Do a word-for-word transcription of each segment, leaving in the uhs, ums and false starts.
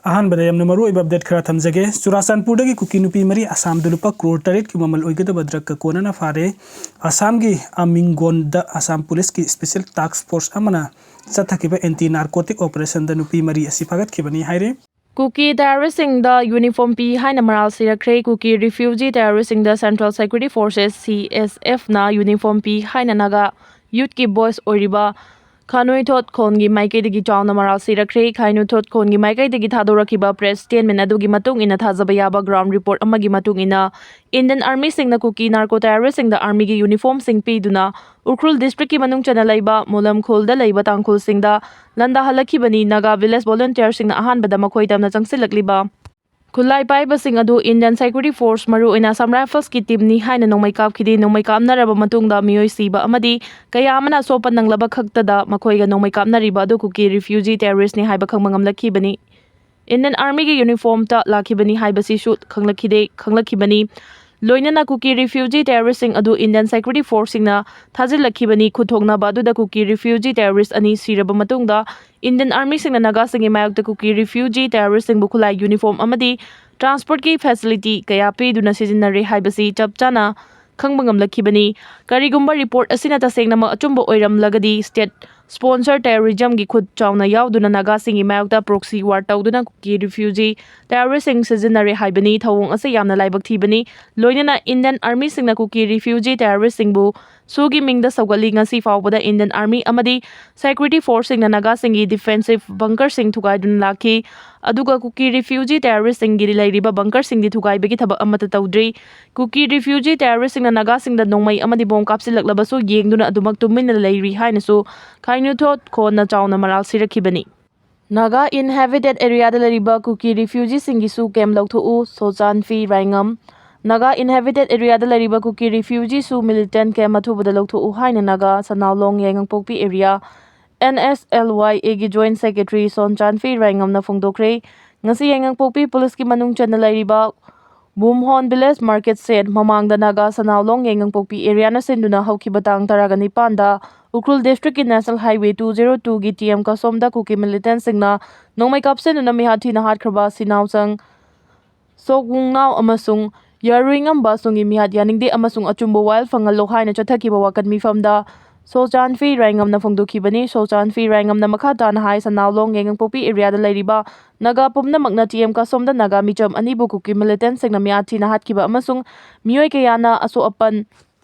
ꯑꯍꯥꯟꯕꯗ ꯌꯥꯝꯅ ꯃꯔꯨꯑꯣꯏꯕ ꯑꯞꯗꯦꯠ ꯈꯔ ꯊꯝꯖꯒꯦ꯫ ꯆꯨꯔꯥꯆꯥꯟꯄꯨꯔꯗꯒꯤ ꯀꯨꯀꯤ ꯅꯨꯄꯤ ꯃꯔꯤ ꯑꯁꯥꯝꯗ ꯂꯨꯄꯥ ꯀ꯭ꯔꯣꯔ ꯇꯔꯦꯠꯀꯤ ꯃꯃꯜ ꯑꯣꯏꯒꯗꯕ ꯗ꯭ꯔꯒꯀ ꯀꯣꯟꯅꯅ ꯐꯥꯔꯦ꯫ ꯑꯁꯥꯝꯒꯤ ꯑꯃꯤꯡꯒꯣꯟꯗ ꯑꯁꯥꯝ ꯄꯨꯂꯤꯁꯀꯤ ꯏꯁꯄꯤꯁꯦꯜ ꯇꯥꯛꯁ ꯐꯣꯔꯁ ꯑꯃꯅ ꯆꯠꯊꯈꯤꯕ ꯑꯦꯟꯇꯤ ꯅꯥꯔꯀꯣꯇꯤꯛ ꯑꯣꯄꯔꯦꯁꯟꯗ ꯅꯨꯄꯤ ꯃꯔꯤ ꯑꯁꯤ ꯐꯥꯒꯠꯈꯤꯕꯅꯤ ꯍꯥꯏꯔꯤ꯫ ꯀꯨꯀꯤ ꯇꯦꯔꯣꯔꯤꯁꯁꯤꯡꯗ ꯌꯨꯅꯤꯐꯣꯔꯝ ꯄꯤ ꯍꯥꯏꯅ ꯃꯔꯥꯜ ꯁꯤꯔꯛꯈ꯭ꯔꯦ꯫ ꯀꯨꯀꯤ ꯔꯤꯐ꯭ꯌꯨꯖꯤ ꯇꯦꯔꯣꯔꯤꯁꯁꯤꯡꯗ ꯁꯦꯟꯇ꯭ꯔꯦꯜ ꯁꯦꯀ꯭ꯌꯨꯔꯤꯇꯤ ꯐꯣꯔꯁꯦꯁ, ꯁꯤ ꯑꯦꯁ ꯑꯦꯐꯅ ꯌꯨꯅꯤꯐꯣꯔꯝ ꯄꯤ ꯍꯥꯏꯅ ꯅꯥꯒꯥ ꯌꯨꯠꯀꯤ ꯚꯣꯏꯁ ꯑꯣꯏꯔꯤꯕ ꯈꯥꯅꯨꯏꯊꯣꯠ ꯈꯣꯟꯒꯤ ꯃꯥꯏꯀꯩꯗꯒꯤ ꯆꯥꯎꯅ ꯃꯔꯥꯜ ꯁꯤꯔꯛꯈ꯭ꯔꯦ꯫ ꯈꯥꯅꯨꯏꯊꯣꯠ ꯈꯣꯟꯒꯤ ꯃꯥꯏꯀꯩꯗꯒꯤ ꯊꯥꯗꯣꯔꯛꯈꯤꯕ ꯄ꯭ꯔꯦꯁ ꯁ꯭ꯇꯦꯠꯃꯦꯟ ꯑꯗꯨꯒꯤ ꯃꯇꯨꯡ ꯏꯟꯅ, ꯊꯥꯖꯕ ꯌꯥꯕ ꯒ꯭ꯔꯥꯎꯟ ꯔꯤꯄꯣꯔꯠ ꯑꯃꯒꯤ ꯃꯇꯨꯡ ꯏꯟꯅ, ꯏꯟꯗꯤꯌꯟ ꯑꯥꯔꯃꯤꯁꯤꯡꯅ ꯀꯨꯀꯤ ꯅꯥꯔꯀꯣ ꯇꯦꯔꯣꯔꯤꯁꯁꯤꯡꯗ ꯑꯥꯔꯃꯤꯒꯤ ꯌꯨꯅꯤꯐꯣꯔꯝꯁꯤꯡ ꯄꯤꯗꯨꯅ ꯎꯈ꯭ꯔꯨꯜ ꯗꯤꯁꯇ꯭ꯔꯤꯛꯀꯤ ꯃꯅꯨꯡ ꯆꯟꯅ ꯂꯩꯕ ꯃꯨꯂꯝꯈꯨꯜꯗ ꯂꯩꯕ ꯇꯥꯡꯈꯨꯜꯁꯤꯡꯗ ꯂꯥꯟꯗꯥꯍꯜꯂꯛꯈꯤꯕꯅꯤ꯫ ꯅꯥꯒꯥ ꯚꯤꯂꯦꯖ ꯚꯣꯂꯨꯟꯇꯤꯌꯔꯁꯤꯡꯅ ꯑꯍꯥꯟꯕꯗ ꯃꯈꯣꯏ ꯇꯝꯅ ꯆꯪꯁꯤꯜꯂꯛꯂꯤꯕ ꯈꯨꯠꯂꯥꯏ ꯄꯥꯏꯕꯁꯤꯡ ꯑꯗꯨ ꯏꯟꯗꯤꯌꯟ ꯁꯦꯀ꯭ꯌꯨꯔꯤꯇꯤ ꯐꯣꯔꯁ, ꯃꯔꯨꯑꯣꯏꯅ ꯑꯁꯥꯝ ꯔꯥꯏꯐꯜꯁꯀꯤ ꯇꯤꯝꯅꯤ ꯍꯥꯏꯅ ꯅꯣꯡꯃꯩ ꯀꯥꯞꯈꯤꯗꯦ꯫ ꯅꯣꯡꯃꯩ ꯀꯥꯞꯅꯔꯕ ꯃꯇꯨꯡꯗ ꯃꯤꯑꯣꯏ ꯁꯤꯕ ꯑꯃꯗꯤ ꯀꯌꯥ ꯑꯃꯅ ꯑꯁꯣꯛꯄ ꯅꯪꯂꯕ ꯈꯛꯇꯗ ꯃꯈꯣꯏꯒ ꯅꯣꯡꯃꯩ ꯀꯥꯞꯅꯔꯤꯕ ꯑꯗꯨ ꯀꯨꯀꯤ ꯔꯤꯐ꯭ꯌꯨꯖꯤ ꯇꯦꯔꯣꯔꯤꯁ꯭ꯠꯅꯤ ꯍꯥꯏꯕ ꯈꯪꯕ ꯉꯝꯂꯛꯈꯤꯕꯅꯤ꯫ ꯏꯟꯗꯤꯌꯟ ꯑꯥꯔꯃꯤꯒꯤ ꯌꯨꯅꯤꯐꯣꯔꯝꯗ ꯂꯥꯛꯈꯤꯕꯅꯤ ꯍꯥꯏꯕꯁꯤꯁꯨ ꯈꯪꯂꯛꯈꯤꯗꯦ, ꯈꯪꯂꯛꯈꯤꯕꯅꯤ꯫ ꯂꯣꯏꯅꯅ ꯀꯨꯀꯤ ꯔꯤꯐ꯭ꯌꯨꯖꯤ ꯇꯦꯔꯣꯔꯤꯁ꯭ꯠꯁꯤꯡ ꯑꯗꯨ ꯏꯟꯗꯤꯌꯟ ꯁꯦꯀ꯭ꯌꯨꯔꯤꯇꯤ ꯐꯣꯔꯁꯁꯤꯡꯅ ꯊꯥꯖꯤꯜꯂꯛꯈꯤꯕꯅꯤ꯫ ꯈꯨꯠꯊꯣꯛꯅꯕ ꯑꯗꯨꯗ ꯀꯨꯀꯤ ꯔꯤꯐ꯭ꯌꯨꯖꯤ ꯇꯦꯔꯣꯔꯤꯁ꯭ꯠ ꯑꯅꯤ ꯁꯤꯔꯕ ꯃꯇꯨꯡꯗ, ꯏꯟꯗꯤꯌꯟ ꯑꯥꯔꯃꯤꯁꯤꯡꯅ ꯅꯥꯒꯥꯁꯤꯡꯒꯤ ꯃꯥꯌꯣꯛꯇ ꯀꯨꯀꯤ ꯔꯤꯐ꯭ꯌꯨꯖꯤ ꯇꯦꯔꯣꯔꯤꯁ꯭ꯠꯁꯤꯡꯕꯨ ꯈꯨꯠꯂꯥꯏ, ꯌꯨꯅꯤꯐꯣꯔꯝ ꯑꯃꯗꯤ ꯇ꯭ꯔꯥꯟꯁꯄꯣꯔꯠꯀꯤ ꯐꯦꯁꯤꯂꯤꯇꯤ ꯀꯌꯥ ꯄꯤꯗꯨꯅ ꯁꯤꯖꯤꯟꯅꯔꯦ ꯍꯥꯏꯕꯁꯤ ꯆꯞ ꯆꯥꯅ ꯈꯪꯕ ꯉꯝꯂꯛꯈꯤꯕꯅꯤ꯫ ꯀꯔꯤꯒꯨꯝꯕ ꯔꯤꯄꯣꯔꯠ ꯑꯁꯤꯅ ꯇꯁꯦꯡꯅꯃꯛ ꯑꯆꯨꯝꯕ ꯑꯣꯏꯔꯝꯂꯒꯗꯤ, ꯁ꯭ꯇꯦꯠ ꯁ꯭ꯄꯣꯟꯁꯔ ꯇꯦꯔꯣꯔꯤꯖꯝꯒꯤ ꯈꯨꯠ ꯆꯥꯎꯅ ꯌꯥꯎꯗꯨꯅ ꯅꯥꯒꯥꯁꯤꯡꯒꯤ ꯃꯥꯌꯣꯛꯇ ꯄ꯭ꯔꯣꯛꯁꯤ ꯋꯥꯔ ꯇꯧꯗꯨꯅ ꯀꯨꯀꯤ ꯔꯤꯐ꯭ꯌꯨꯖꯤ ꯇꯦꯔꯣꯔꯤꯁ꯭ꯠꯁꯤꯡ ꯁꯤꯖꯤꯟꯅꯔꯦ ꯍꯥꯏꯕꯅꯤ꯫ ꯊꯧꯑꯣꯡ ꯑꯁꯤ ꯌꯥꯝꯅ ꯂꯥꯏꯕꯛ ꯊꯤꯕꯅꯤ꯫ ꯂꯣꯏꯅꯅ ꯏꯟꯗꯤꯌꯟ ꯑꯥꯔꯃꯤꯁꯤꯡꯅ ꯀꯨꯀꯤ ꯔꯤꯐ꯭ꯌꯨꯖꯤ ꯇꯦꯔꯣꯔꯤꯁ꯭ꯠꯁꯤꯡꯕꯨ ꯁꯨꯒꯤ ꯃꯤꯡꯗ ꯁꯧꯒꯠꯂꯤ꯫ ꯉꯁꯤ ꯐꯥꯎꯕꯗ ꯏꯟꯗꯤꯌꯟ ꯑꯥꯔꯃꯤ ꯑꯃꯗꯤ ꯁꯦꯀ꯭ꯌꯨꯔꯤꯇꯤ ꯐꯣꯔꯁꯁꯤꯡꯅ ꯅꯥꯒꯥꯁꯤꯡꯒꯤ ꯗꯤꯐꯦꯟꯁꯤꯚ ꯕꯪꯀꯔꯁꯤꯡ ꯊꯨꯒꯥꯏꯗꯨꯅ ꯂꯥꯛꯈꯤ, ꯑꯗꯨꯒ ꯀꯨꯀꯤ ꯔꯤꯐ꯭ꯌꯨꯖꯤ ꯇꯦꯔꯣꯔꯤꯁ꯭ꯠꯁꯤꯡꯒꯤ ꯂꯩꯔꯤꯕ ꯕꯪꯀꯔꯁꯤꯡꯗꯤ ꯊꯨꯒꯥꯏꯕꯒꯤ ꯊꯕꯛ ꯑꯃꯠꯇ ꯇꯧꯗ꯭ꯔꯤ꯫ ꯀꯨꯀꯤ ꯔꯤꯐ꯭ꯌꯨꯖꯤ ꯇꯦꯔꯣꯔꯤꯁ꯭ꯠꯁꯤꯡꯅ ꯅꯥꯒꯥꯁꯤꯡꯗ ꯅꯣꯡꯃꯩ ꯑꯃꯗꯤ ꯕꯣꯝ ꯀꯥꯞꯁꯤꯜꯂꯛꯂꯕꯁꯨ ꯌꯦꯡꯗꯨꯅ ꯑꯗꯨꯃꯛ ꯇꯨꯃꯤꯟꯅ ꯂꯩꯔꯤ ꯍꯥꯏꯅꯁꯨ ꯈꯥꯏꯅꯨꯊꯣꯠ ꯈꯣꯟꯅ ꯆꯥꯎꯅ ꯃꯔꯥꯜ ꯁꯤꯔꯛꯈꯤꯕꯅꯤ꯫ ꯅꯥꯒꯥ ꯏꯟꯍꯦꯕꯤꯇꯦꯠ ꯑꯦꯔꯤꯌꯥꯗ ꯂꯩꯔꯤꯕ ꯀꯨꯀꯤ ꯔꯤꯐ꯭ꯌꯨꯖꯤꯁꯤꯡꯒꯤꯁꯨ ꯀꯦꯝꯞ ꯂꯧꯊꯣꯛꯎ, ꯁꯣꯆꯥꯟꯐꯤ ꯔꯥꯏꯉꯝ꯫ ꯅꯥꯒꯥ ꯏꯟꯍꯦꯕꯤꯇꯦꯠ ꯑꯦꯔꯤꯌꯥꯗ ꯂꯩꯔꯤꯕ ꯀꯨꯀꯤ ꯔꯤꯐ꯭ꯌꯨꯖꯤꯁꯨ ꯃꯤꯂꯤꯇꯦꯟꯠ ꯀꯦꯝꯞ ꯑꯊꯨꯕꯗ ꯂꯧꯊꯣꯛꯎ ꯍꯥꯏꯅ ꯅꯥꯒꯥ ꯁꯅꯥꯎꯂꯣꯡ ꯌꯥꯏꯉꯪꯄꯣꯛꯄꯤ area, N S L Y ꯑꯦꯒꯤ ꯖꯣꯏꯟꯠ ꯁꯦꯀ꯭ꯔꯦꯇꯔꯤ ꯁꯣꯟꯆꯥꯟꯐꯤ ꯔꯥꯏꯉꯝꯅ ꯐꯣꯡꯗꯣꯛꯈ꯭ꯔꯦ꯫ ꯉꯁꯤ ꯌꯥꯏꯉꯪꯄꯣꯛꯄꯤ ꯄꯨꯂꯤꯁꯀꯤ ꯃꯅꯨꯡ ꯆꯟꯅ ꯂꯩꯔꯤꯕ ꯕꯨꯝꯍꯣꯟ ꯚꯤꯂꯦꯖ ꯃꯥꯔꯀꯦꯠ ꯁꯦꯠ ꯃꯃꯥꯡꯗ ꯅꯥꯒꯥ ꯁꯅꯥꯎꯂꯣꯡ ꯌꯥꯏꯉꯪꯄꯣꯛꯄꯤ ꯑꯦꯔꯤꯌꯥꯅ ꯁꯤꯟꯗꯨꯅ ꯍꯧꯈꯤꯕ ꯇꯥꯡ ꯇꯔꯥꯒ ꯅꯤꯄꯥꯟꯗ ꯎꯈ꯭ꯔꯨꯜ ꯗꯤꯁꯇ꯭ꯔꯤꯛꯀꯤ National Highway two zero two ꯒꯤ T M ꯀꯁꯣꯝꯗ ꯀꯨꯀꯤ ꯃꯤꯂꯤꯇꯦꯟꯁꯤꯡꯅ ꯅꯣꯡꯃꯩ ꯀꯥꯞꯁꯤꯟꯗꯨꯅ ꯃꯤꯍꯥꯠ ꯊꯤꯅ ꯍꯥꯠꯈ꯭ꯔꯕ ꯁꯤꯅꯥꯎꯆꯪ ꯁꯣꯛꯋꯨꯡꯅꯥꯎ ꯑꯃꯁꯨꯡ ꯌꯥꯔꯨꯏꯉꯝꯕꯥꯁꯨꯡꯒꯤ ꯃꯤꯍꯥꯠ ꯌꯥꯅꯤꯡꯗꯦ ꯑꯃꯁꯨꯡ ꯑꯆꯨꯝꯕ ꯋꯥꯌꯦꯜ ꯐꯪꯍꯜꯂꯣ ꯍꯥꯏꯅ ꯆꯠꯊꯈꯤꯕ ꯋꯥꯀꯠ ꯃꯤꯐꯝꯗ ꯁꯣꯆꯥꯟꯐꯤ ꯔꯥꯏꯉꯝꯅ ꯐꯣꯡꯗꯣꯛꯈꯤꯕꯅꯤ꯫ ꯁꯣꯆꯥꯟꯐꯤ ꯔꯥꯏꯉꯝꯅ ꯃꯈꯥ ꯇꯥꯅ ꯍꯥꯏ, ꯁꯅꯥꯎꯂꯣꯡ ꯌꯥꯏꯉꯪꯄꯣꯛꯄꯤ ꯑꯦꯔꯤꯌꯥꯗ ꯂꯩꯔꯤꯕ ꯅꯥꯒꯥ ꯄꯨꯝꯅꯃꯛꯅ T M ꯀꯁꯣꯝꯗ ꯅꯥꯒꯥ ꯃꯤꯆꯝ ꯑꯅꯤꯕꯨ ꯀꯨꯀꯤ ꯃꯤꯂꯤꯇꯦꯟꯁꯤꯡꯅ ꯃꯤꯍꯥꯠ ꯊꯤꯅ ꯍꯥꯠꯈꯤꯕ ꯑꯃꯁꯨꯡ ꯃꯤꯑꯣꯏ ꯀꯌꯥꯅ ꯑꯁꯣꯛ ꯑꯄꯟ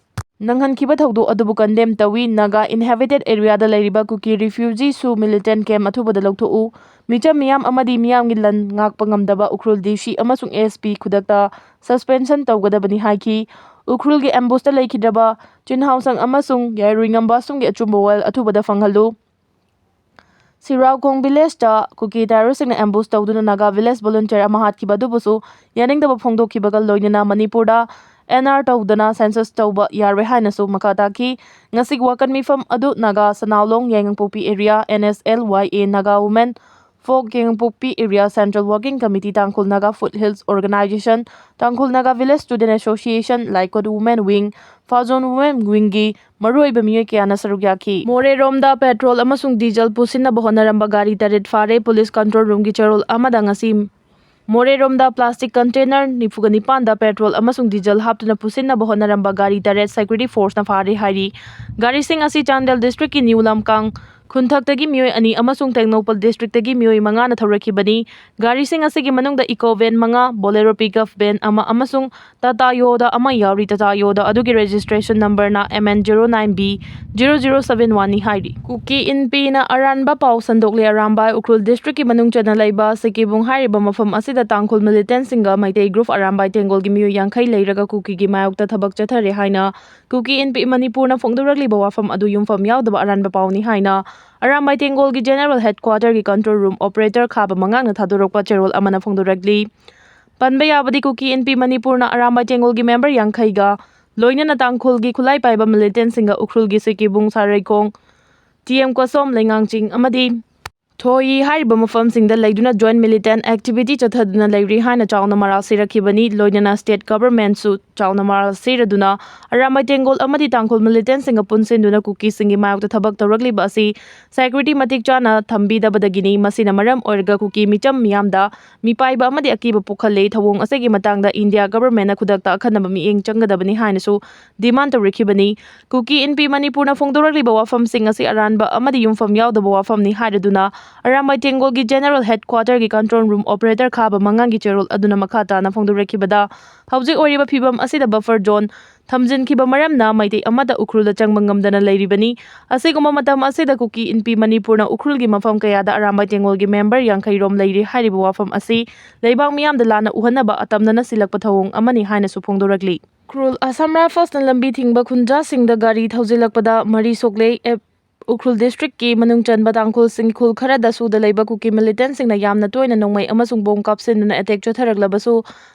ꯅꯪꯍꯟꯈꯤꯕ ꯊꯧꯗꯣꯛ ꯑꯗꯨꯕꯨ ꯀꯟꯗꯦꯝ ꯇꯧꯏ꯫ ꯅꯥꯒꯥ ꯏꯟꯍꯦꯕꯤꯇꯦꯠ ꯑꯦꯔꯤꯌꯥꯗ ꯂꯩꯔꯤꯕ ꯀꯨꯀꯤ ꯔꯤꯐ꯭ꯌꯨꯖꯤꯁꯨ ꯃꯤꯂꯤꯇꯦꯟ ꯀꯦꯝ ꯑꯊꯨꯕꯗ ꯂꯧꯊꯣꯛꯎ꯫ ꯃꯤꯆꯝ ꯃꯤꯌꯥꯝ ꯑꯃꯗꯤ ꯃꯤꯌꯥꯝꯒꯤ ꯂꯟ ꯉꯥꯛꯄ ꯉꯝꯗꯕ ꯎꯈ꯭ꯔꯨꯜ D C ꯑꯃꯁꯨꯡ S P ꯈꯨꯗꯛꯇ ꯁꯁꯄꯦꯟꯁꯟ ꯇꯧꯒꯗꯕꯅꯤ ꯍꯥꯏꯈꯤ꯫ ꯎꯈ꯭ꯔꯨꯜꯒꯤ ꯑꯦꯝꯕꯨꯁꯇ ꯂꯩꯈꯤꯗ꯭ꯔꯕ ꯆꯤꯟꯍꯥꯎꯁꯪ ꯑꯃꯁꯨꯡ ꯌꯥꯏꯔꯨꯏꯉꯝꯕꯥꯁꯨꯡꯒꯤ ꯑꯆꯨꯝꯕ ꯋꯥꯌꯦꯜ ꯑꯊꯨꯕꯗ ꯐꯪꯍꯜꯂꯨ꯫ ꯁꯤꯔꯥꯎꯈꯣꯡ ꯚꯤꯂꯦꯖꯇ ꯀꯨꯀꯤ ꯇꯦꯔꯣꯔꯤꯁꯁꯤꯡꯅ ꯑꯦꯝꯕꯨꯁ ꯇꯧꯗꯨꯅ ꯅꯥꯒꯥ ꯚꯤꯂꯦꯖ ꯚꯣꯂꯨꯟꯇꯤꯌꯔ ꯑꯃ ꯍꯥꯠꯈꯤꯕ ꯑꯗꯨꯕꯨꯁꯨ ꯌꯥꯅꯤꯡꯗꯕ ꯐꯣꯡꯗꯣꯛꯈꯤꯕꯒ ꯂꯣꯏꯅꯅ ꯃꯅꯤꯄꯨꯔꯗ N R ꯇꯧꯗꯅ ꯁꯦꯟꯁꯁ ꯇꯧꯕ ꯌꯥꯔꯣꯏ ꯍꯥꯏꯅꯁꯨ ꯃꯈꯥ ꯇꯥꯈꯤ꯫ ꯉꯁꯤꯒꯤ ꯋꯥꯀꯠ ꯃꯤꯐꯝ ꯑꯗꯨ ꯅꯥꯒꯥ ꯁꯅꯥꯎꯂꯣꯡ ꯌꯥꯏꯉꯪꯄꯣꯛꯄꯤ area, N S L Y A, Naga women folk ꯌꯥꯏꯉꯪꯄꯣꯛꯄꯤ area, central working committee, Tangkhul Naga foot hills organisation, Tangkhul Naga village student association, Laikot women wing, Phajon women ꯋꯤꯡꯒꯤ ꯃꯔꯨꯑꯣꯏꯕ ꯃꯤꯑꯣꯏ ꯀꯌꯥꯅ ꯁꯔꯨꯛ ꯌꯥꯈꯤ꯫ ꯃꯣꯔꯦꯔꯣꯝꯗ ꯄꯦꯇ꯭ꯔꯣꯜ ꯑꯃꯁꯨꯡ ꯗꯤꯖꯜ ꯄꯨꯁꯤꯟꯅꯕ ꯍꯣꯠꯅꯔꯝꯕ ꯒꯥꯔꯤ ꯇꯔꯦꯠ ꯐꯥꯔꯦ꯫ ꯄꯨꯂꯤꯁ ꯀꯟꯇ꯭ꯔꯣꯜ ꯔꯨꯝꯒꯤ ꯆꯦꯔꯣꯜ ꯑꯃꯗ ꯉꯁꯤ ꯃꯣꯔꯦꯔꯣꯝꯗ ꯄ꯭ꯂꯥꯁꯇꯤꯛ ꯀꯟꯇꯦꯅꯔ ꯅꯤꯐꯨꯒ ꯅꯤꯄꯥꯟꯗ ꯄꯦꯇ꯭ꯔꯣꯜ ꯑꯃꯁꯨꯡ ꯗꯤꯖꯜ ꯍꯥꯞꯇꯨꯅ ꯄꯨꯁꯤꯟꯅꯕ ꯍꯣꯠꯅꯔꯝꯕ ꯒꯥꯔꯤ ꯇꯔꯦꯠ ꯁꯦꯀ꯭ꯌꯨꯔꯤꯇꯤ ꯐꯣꯔꯁꯅ ꯐꯥꯔꯦ ꯍꯥꯏꯔꯤ꯫ ꯒꯥꯔꯤꯁꯤꯡ ꯑꯁꯤ ꯆꯥꯟꯗꯦꯜ ꯗꯤꯁꯇ꯭ꯔꯤꯛꯀꯤ ꯅ꯭ꯌꯨ ꯂꯝꯀꯥꯡ ꯈꯨꯟꯊꯛꯇꯒꯤ ꯃꯤꯑꯣꯏ ꯑꯅꯤ ꯑꯃꯁꯨꯡ ꯇꯦꯡꯅꯧꯄꯜ ꯗꯤꯁꯇ꯭ꯔꯤꯛꯇꯒꯤ ꯃꯤꯑꯣꯏ ꯃꯉꯥꯅ ꯊꯧꯔꯛꯈꯤꯕꯅꯤ꯫ ꯒꯥꯔꯤꯁꯤꯡ ꯑꯁꯤꯒꯤ ꯃꯅꯨꯡꯗ ꯏꯀꯣ ꯚꯦꯟ ꯃꯉꯥ, ꯕꯣꯂꯦꯔꯣ ꯄꯤꯛꯑꯞ ꯚꯦꯟ ꯑꯃ ꯑꯃꯁꯨꯡ ꯇꯥꯇꯥ ꯌꯣꯗ ꯑꯃ ꯌꯥꯎꯔꯤ꯫ ꯇꯥꯇꯥ ꯌꯣꯗ ꯑꯗꯨꯒꯤ ꯔꯦꯖꯤꯁꯇ꯭ꯔꯦꯁꯟ ꯅꯝꯕꯔꯅ M N zero nine B zero zero seven one ꯅꯤ ꯍꯥꯏꯔꯤ꯫ ꯀꯨꯀꯤ ꯏꯟꯄꯤꯅ ꯑꯔꯥꯟꯕ ꯄꯥꯎ ꯁꯟꯗꯣꯛꯂꯦ꯫ ꯑꯔꯥꯝꯕꯥꯏ ꯎꯈ꯭ꯔꯨꯜ ꯗꯤꯁꯇ꯭ꯔꯤꯛꯀꯤ ꯃꯅꯨꯡ ꯆꯟꯅ ꯂꯩꯕ ꯁꯤꯀꯤꯕꯨꯡ ꯍꯥꯏꯔꯤꯕ ꯃꯐꯝ ꯑꯁꯤꯗ ꯇꯥꯡꯈꯨꯜ ꯃꯤꯂꯤꯇꯦꯟꯁꯤꯡꯒ ꯃꯩꯇꯩ ꯒ꯭ꯔꯨꯞ ꯑꯔꯥꯝꯕꯥꯏ ꯇꯦꯡꯒꯣꯜꯒꯤ ꯃꯤꯑꯣꯏ ꯌꯥꯡꯈꯩ ꯂꯩꯔꯒ ꯀꯨꯀꯤꯒꯤ ꯃꯥꯌꯣꯛꯇ ꯊꯕꯛ ꯆꯠꯊꯔꯦ ꯍꯥꯏꯅ ꯀꯨꯀꯤ ꯏꯟꯄꯤ ꯃꯅꯤꯄꯨꯔꯅ ꯐꯣꯡꯗꯣꯔꯛꯂꯤꯕ ꯋꯥꯐꯝ ꯑꯗꯨ ꯌꯨꯝꯐꯝ ꯌꯥꯎꯗꯕ ꯑꯔꯥꯟꯕ ꯄꯥꯎꯅꯤ ꯍꯥꯏꯅ ꯑꯔꯥꯝꯕꯥꯏ ꯇꯦꯡꯒꯣꯜꯒꯤ ꯖꯦꯅꯔꯦꯜ ꯍꯦꯗꯀ꯭ꯋꯥꯇꯔꯒꯤ ꯀꯟꯇ꯭ꯔꯣꯜ ꯔꯨꯝ ꯑꯣꯄꯔꯦꯇꯔ ꯈꯥꯕ ꯃꯉꯥꯡꯅ ꯊꯥꯗꯣꯔꯛꯄ ꯆꯦꯔꯣꯜ ꯑꯃꯅ ꯐꯣꯡꯗꯣꯔꯛꯂꯤ꯫ ꯄꯟꯕ ꯌꯥꯕꯗꯤ ꯀꯨꯀꯤ ꯏꯟꯄꯤ ꯃꯅꯤꯄꯨꯔꯅ ꯑꯔꯥꯝꯕꯥꯏ ꯇꯦꯡꯒꯣꯜꯒꯤ ꯃꯦꯝꯕꯔ ꯌꯥꯡꯈꯩꯒ ꯂꯣꯏꯅꯅ ꯇꯥꯡꯈꯨꯜꯒꯤ ꯈꯨꯠꯂꯥꯏ ꯄꯥꯏꯕ ꯃꯤꯂꯤꯇꯦꯟꯁꯤꯡꯒ ꯎꯈ꯭ꯔꯨꯜꯒꯤ ꯁꯤꯀꯤꯕꯨꯡ, ꯁꯥꯔꯩꯈꯣꯡ, T M ꯀꯣꯁꯣꯝ, ꯂꯩꯉꯥꯡꯆꯤꯡ ꯑꯃꯗꯤ ꯊꯣꯏꯌꯤ ꯍꯥꯏꯔꯤꯕ ꯃꯐꯝꯁꯤꯡꯗ ꯂꯩꯗꯨꯅ joint militant activity ꯆꯠꯊꯗꯨꯅ ꯂꯩꯔꯤ ꯍꯥꯏꯅ ꯆꯥꯎꯅ ꯃꯔꯥꯜ ꯁꯤꯔꯛꯈꯤꯕꯅꯤ꯫ ꯂꯣꯏꯅꯅ state government ꯁꯨ ꯆꯥꯎꯅ ꯃꯔꯥꯜ ꯁꯤꯔꯗꯨꯅ ꯑꯔꯥꯝꯕꯥꯏ ꯇꯦꯡꯒꯣꯜ ꯑꯃꯗꯤ ꯇꯥꯡꯈꯨꯜ militant ꯁꯤꯡꯒ ꯄꯨꯟꯁꯤꯟꯗꯨꯅ ꯀꯨꯀꯤꯁꯤꯡꯒꯤ ꯃꯥꯌꯣꯛꯇ ꯊꯕꯛ ꯇꯧꯔꯛꯂꯤꯕ ꯑꯁꯤ security ꯃꯇꯤꯛ ꯆꯥꯅ ꯊꯝꯕꯤꯗꯕꯗꯒꯤꯅꯤ꯫ ꯃꯁꯤꯅ ꯃꯔꯝ ꯑꯣꯏꯔꯒ ꯀꯨꯀꯤ ꯃꯤꯆꯝ ꯃꯤꯌꯥꯝꯗ ꯃꯤꯄꯥꯏꯕ ꯑꯃꯗꯤ ꯑꯀꯤꯕ ꯄꯣꯛꯍꯜꯂꯤ꯫ ꯊꯧꯑꯣꯡ ꯑꯁꯤꯒꯤ ꯃꯇꯥꯡꯗ India government ꯅ ꯈꯨꯗꯛꯇ ꯑꯈꯟꯅꯕ ꯃꯤꯠꯌꯦꯡ ꯆꯪꯒꯗꯕꯅꯤ ꯍꯥꯏꯅꯁꯨ demand ꯇꯧꯔꯛꯈꯤꯕꯅꯤ꯫ ꯀꯨꯀꯤ ꯏꯟꯄꯤ ꯃꯅꯤꯄꯨꯔꯅ ꯐꯣꯡꯗꯣꯔꯛꯂꯤꯕ ꯋꯥꯐꯝꯁꯤꯡ ꯑꯁꯤ ꯑꯔꯥꯟꯕ ꯑꯃꯗꯤ ꯌꯨꯝꯐꯝ ꯌꯥꯎꯗꯕ ꯋꯥꯐꯝꯅꯤ ꯍꯥꯏꯔꯗꯨꯅ ꯑꯔꯥꯝꯕꯥꯏ ꯇꯦꯡꯒꯣꯜꯒꯤ general headquarter ꯒꯤ control room operator ꯈꯥꯕ ꯃꯉꯥꯡꯒꯤ ꯆꯦꯔꯣꯜ ꯑꯗꯨꯅ ꯃꯈꯥ ꯇꯥꯅ ꯐꯣꯡꯗꯣꯔꯛꯈꯤꯕꯗ, ꯍꯧꯖꯤꯛ ꯑꯣꯏꯔꯤꯕ ꯐꯤꯕꯝ ꯑꯁꯤꯗ buffer zone ꯊꯝꯖꯤꯟꯈꯤꯕ ꯃꯔꯝꯅ ꯃꯩꯇꯩ ꯑꯃꯠꯇ ꯎꯈ꯭ꯔꯨꯜꯗ ꯆꯪꯕ ꯉꯝꯗꯅ ꯂꯩꯔꯤꯕꯅꯤ꯫ ꯑꯁꯤꯒꯨꯝꯕ ꯃꯇꯝ ꯑꯁꯤꯗ ꯀꯨꯀꯤ ꯏꯟꯄꯤ ꯃꯅꯤꯄꯨꯔꯅ ꯎꯈ꯭ꯔꯨꯜꯒꯤ ꯃꯐꯝ ꯀꯌꯥꯗ ꯑꯔꯥꯝꯕꯥꯏ ꯇꯦꯡꯒꯣꯜꯒꯤ member ꯌꯥꯡꯈꯩ ꯔꯣꯝ ꯂꯩꯔꯤ ꯍꯥꯏꯔꯤꯕ ꯋꯥꯐꯝ ꯑꯁꯤ ꯂꯩꯕꯥꯛ ꯃꯤꯌꯥꯝꯗ ꯂꯥꯟꯅ ꯎꯍꯟꯅꯕ ꯑꯇꯝꯅꯅ ꯁꯤꯜꯂꯛꯄ ꯊꯧꯑꯣꯡ ꯑꯃꯅꯤ ꯍꯥꯏꯅꯁꯨ ꯐꯣꯡꯗꯣꯔꯛꯂꯤ꯫ ꯎꯈ꯭ꯔꯨꯜ Assam Rifles ꯅ ꯂꯝꯕꯤ ꯊꯤꯡꯕ ꯈꯨꯟꯖꯥꯁꯤꯡꯗ ꯒꯥꯔꯤ ꯊꯧꯖꯤꯜꯂꯛꯄꯗ ꯃꯔꯤ ꯁꯣꯛꯂꯦ꯫ ꯑꯦꯞ-, ꯎꯈ꯭ꯔꯨꯜ district ꯀꯤ ꯃꯅꯨꯡ ꯆꯟꯕ ꯇꯥꯡꯈꯨꯜꯁꯤꯡ ꯈꯨꯜ ꯈꯔꯗ ꯁꯨꯗ ꯂꯩꯕ ꯀꯨꯀꯤ militant ꯁꯤꯡꯅ ꯌꯥꯝꯅ ꯇꯣꯏꯅ ꯅꯣꯡꯃꯩ ꯑꯃꯁꯨꯡ bomb ꯀꯥꯞꯁꯤꯟꯗꯨꯅ attack ꯆꯠꯊꯔꯛꯂꯕꯁꯨ,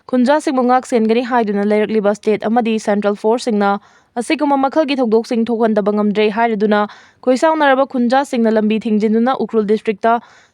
ꯈꯨꯟꯖꯥꯁꯤꯡꯕꯨ ꯉꯥꯛ ꯁꯦꯟꯒꯅꯤ ꯍꯥꯏꯗꯨꯅ ꯂꯩꯔꯛꯂꯤꯕ state ꯑꯃꯗꯤ central force ꯁꯤꯡꯅ ꯑꯁꯤꯒꯨꯝꯕ ꯃꯈꯜꯒꯤ ꯊꯧꯗꯣꯛꯁꯤꯡ ꯊꯣꯛꯍꯟꯗꯕ ꯉꯝꯗ꯭ꯔꯦ ꯍꯥꯏꯔꯗꯨꯅ, ꯈꯣꯏꯁꯥꯎꯅꯔꯕ ꯈꯨꯟꯖꯥꯁꯤꯡꯅ ꯂꯝꯕꯤ ꯊꯤꯡꯖꯤꯟꯗꯨꯅ ꯎꯈ꯭ꯔꯨꯜ district ꯇ